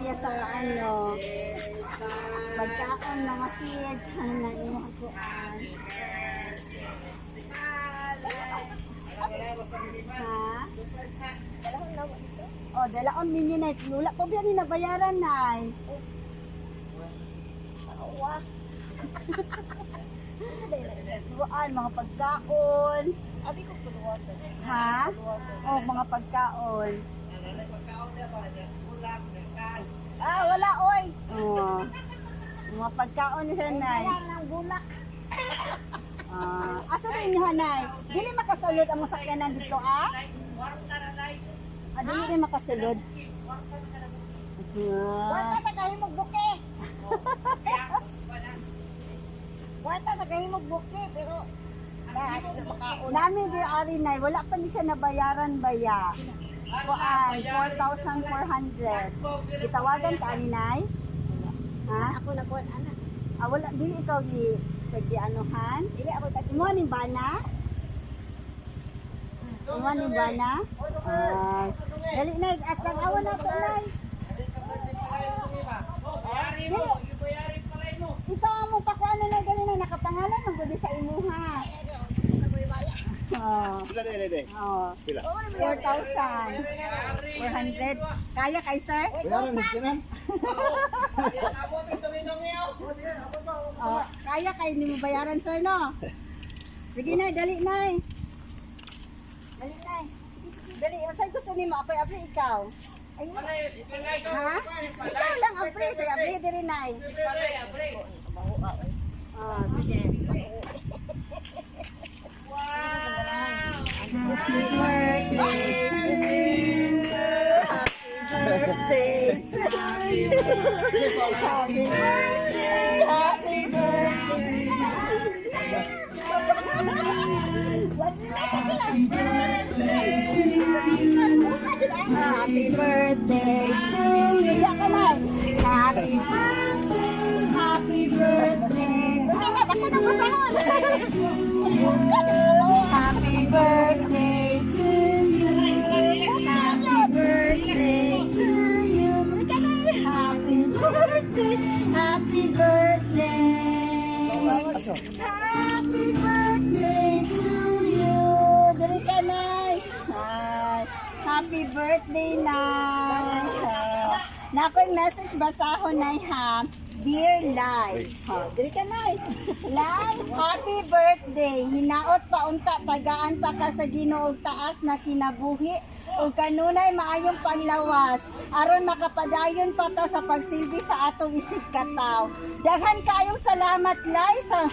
siya sa ano, pagkaon mga kids, ano na imong kuan. Ha? Dalaon na mo ito. Oh, dalaon ninyo na. Wala ko biya ni nabayaran, Nay. Awa. Kuan, mga pagkaon. Abi ko kuluwa to. Ha? Kuluwa to. Oh, mga pagkaon. Ah, wala oy. Oh. Mga pagkaon ni Nay. Wala nang bulak. Ah, asa na inyo, Nay? Dili makasulod ang sakyanan dito, ah? Ah, dili rin makasulod. Ah. Wala sa kahimog buke. Wala sa kahimog buke pero dahil sa makaon. Nami di ari, Nay, wala pa ni siya nabayaran baya. Kuan, 4,400. Gitawagan ka ani, Nay? Ha? Ako na kuan ana. Ah, wala dili ikaw gi tagi-anuhan? Dili ako tagi. Imo ni bana? Imo ni bana? Ah, dali na at tag-awa na to, Nay. Dali. Ikaw ang mong pakuano na dali na nakapangalan ng gudi sa imuha. Oh. Pila na na. Oh. Pila. 4,400. Kaya kay sir? Bayaran mo siya. Oh, kaya kay nimo bayaran, sir, no? Sige na, dali na. Dali na. Dali, unsay gusto nimo? Ako'y abri ikaw. Ay, ha? Ikaw lang abri, say abri diri, nay. Oh, sige. Happy birthday to you. Happy birthday to you. Happy birthday, happy birthday. Happy birthday to you. Yak ka na. Happy birthday, happy birthday. Hindi na, baka nang masahol. Happy birthday to you. Happy birthday to you. Dali ka na. Happy birthday, happy birthday. Happy birthday to you. Dali ka, Nay. Hi. Happy birthday, Nay. Oh. Na ako'y message basahon, Nay, ha? Dear Lai. Oh, dali ka, Nay. Lai, happy birthday. Hinaot pa unta, tagaan pa ka sa Ginoo og taas na kinabuhi ug kanunay maayong panglawas aron makapadayon pa ta sa pagsilbi sa atong isig kataw. Daghan kayong salamat, Lai, sa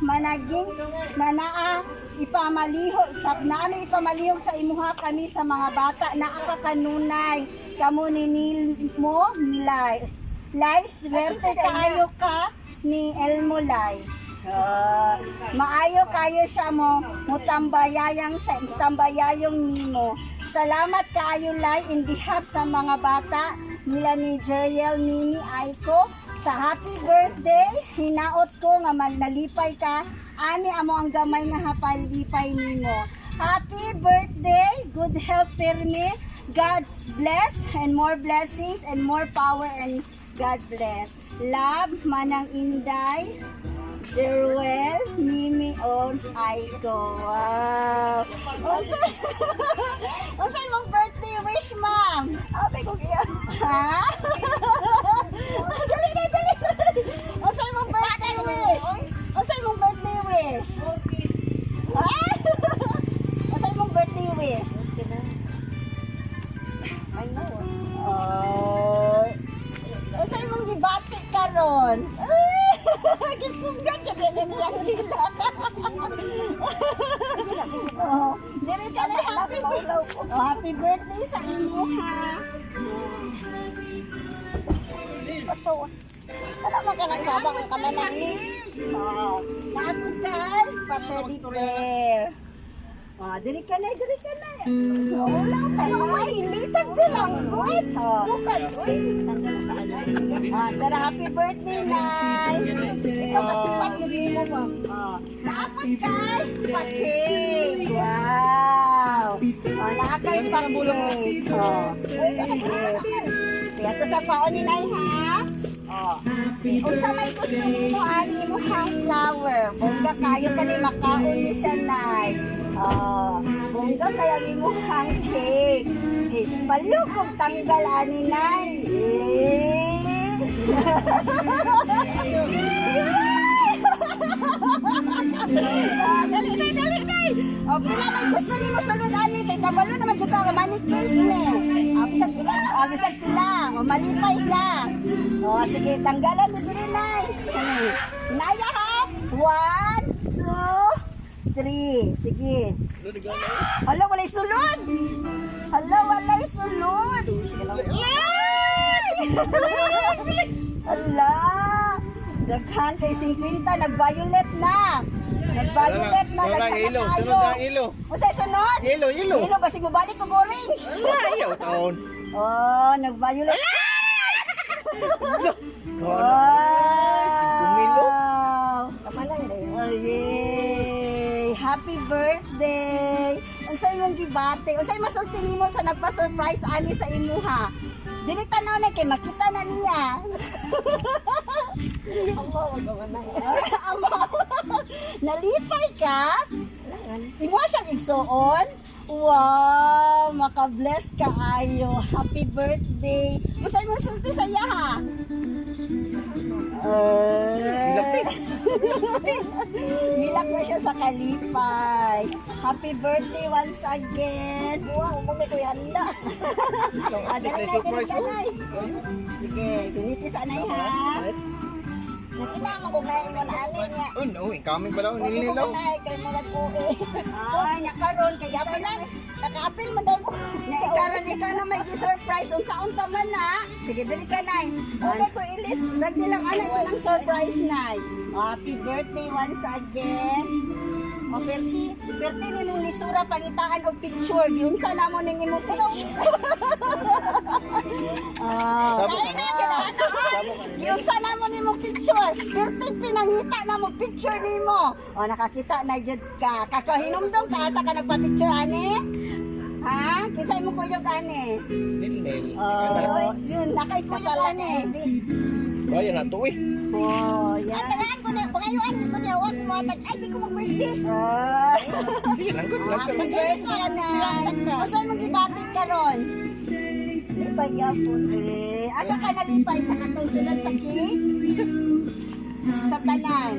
managing na naa ipamaliho sa naami ipamalihog sa imuha kami sa mga bata naa ka kanunay kamo ni Nilmo ni Lai. Lai, swerte kaayo ka ni Elmo, Lai. Ah, maayo kayo siya mo mutambayayang sa tambayayong nimo. Salamat kaayo, Lai, in behalf sa mga bata nila ni Jeriel, Mimi, Aiko sa happy birthday. Hinaot ko nga nalipay ka ani amo ang gamay nga hapalipay nimo. Happy birthday, good health pirmi. God bless and more blessings and more power and God bless. Love, Manang Inday, Jeruel, Mimi, on Aiko. Wow. Unsa unsa imong birthday wish, ma'am? Abi ko giya. Ha? Dali na, dali. Unsa imong birthday wish? Unsa imong birthday wish? Ha? Unsa imong birthday wish? Ay nawas. Oh. Unsa imong gibati karon? Ay, gipunggan ka din niyang dila. Oh, diri ka na happy. Oh, happy birthday sa imo ha. Paso. Wala man ka nang sabang ang kamanang ni. Oh, naapod kay pa-teddy bear. Oh, diri ka na, diri ka na. Oh, wala ka na. Ay, lisad ko lang, good. Oh. Bukad, oy. Ah, tara, happy birthday, Nay. Ikaw kasi pat yung mo ba? Oh, naapod kay pa-cake. Wow. Oh, naa kay pa-cake. Oh. Uy, ka nagulita na. Kaya Ato sa paon ni Nay, ha? Oh. Unsa may gusto nimo ani imong flower? Bongga kayo kani makaon ni siya, Nay. Oh, bongga kayo ang imong cake. Okay, palihog kog tanggal ani, Nay. Eh. Ah, dali na, dali na. O, pila may gusto nimo sulod ani kay kabalo naman jud ka nga money cake ni. Ah, bisag pila, ah, bisag pila. O, malipay ka. O, sige, tanggalan ni diri, Nay. Kani. Naya ha. One, two, three. Sige. Hala, walay sulod. Hala, walay sulod. Ay! Hala. Daghan kay 50, nag-violet na. Nag-violet na. Sunod ang Daghan na ilo, kayo. Sunod ang ilo. Unsay sunod? Yelo, yelo. Yelo, basig mo balik og orange. Ayaw taon. Oh, nag-violet. Wow. Wow! Oh, yay! Happy birthday! Unsay imong gibati? Unsay masulti nimo sa nagpa-surprise ani sa imuha? Dili tanaw na kay makita na niya. Amo. Nalipay ka? Imo siyang igsuon? Wow, maka-bless ka ayo. Happy birthday. Unsay imong sulti sa iya ha? Hilak na siya sa kalipay. Happy birthday once again. Wow, mo ko handa. Ah, dali At least na, may surprise, dali oh. na. Sige, ganiti sa anay ha. Nakita mo ko ngayon ani niya. Oh no, incoming pala. Wag ko Nililaw. kanay kay murag ko eh. Ay, nakaron kay Gapilan, nakaapil man daw ko. Na ikaron ikaw na may surprise unsa unta man na. Sige, dali ka, Nay. Okay ko ilis. Sagdi lang ana ito ng surprise, Nay. Happy birthday once again. O perti, perti ni mong lisura pangitaan og picture. Giunsa na mo ning imong picture. Ah. Sabo ka na. Giunsa na mo nimo picture. Perti pinangita na mo picture nimo. O nakakita na jud ka. Kakahinumdum ka asa ka nagpa-picture ani? Ha? Kisay mo kuyog ani? Nil-nil. Oh, yun nakay kuyog ani. Kaya na to eh. Oh, Ang yan. tagaan ko na, pangayuan ko niya, wag mo atag, ay, di ko mag-birthday. Oh. Sige lang, good lang. Happy birthday, Nay. Unsay mong gibati karon? Lipay yapon. Eh, asa ka nalipay sa katong sulod sa cake? Sa tanan.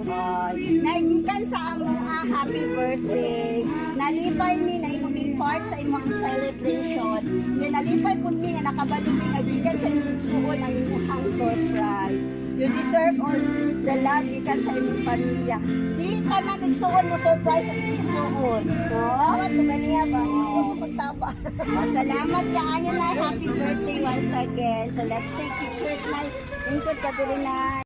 Oh, nagikan sa among happy birthday. Nalipay mi na imong part sa imong celebration. Nga nalipay pud mi nga nakabalo mi nga gikan sa imong igsuon ang imong surprise. You deserve all the love gikan sa imong pamilya. Dili tanan igsuon mo surprise ang imong igsuon. No? Awat ko kaniya ba? Huwag ko magsaba. Oh, salamat kaayo na. Happy birthday once again. So let's take pictures na. Lingkod ka diri na.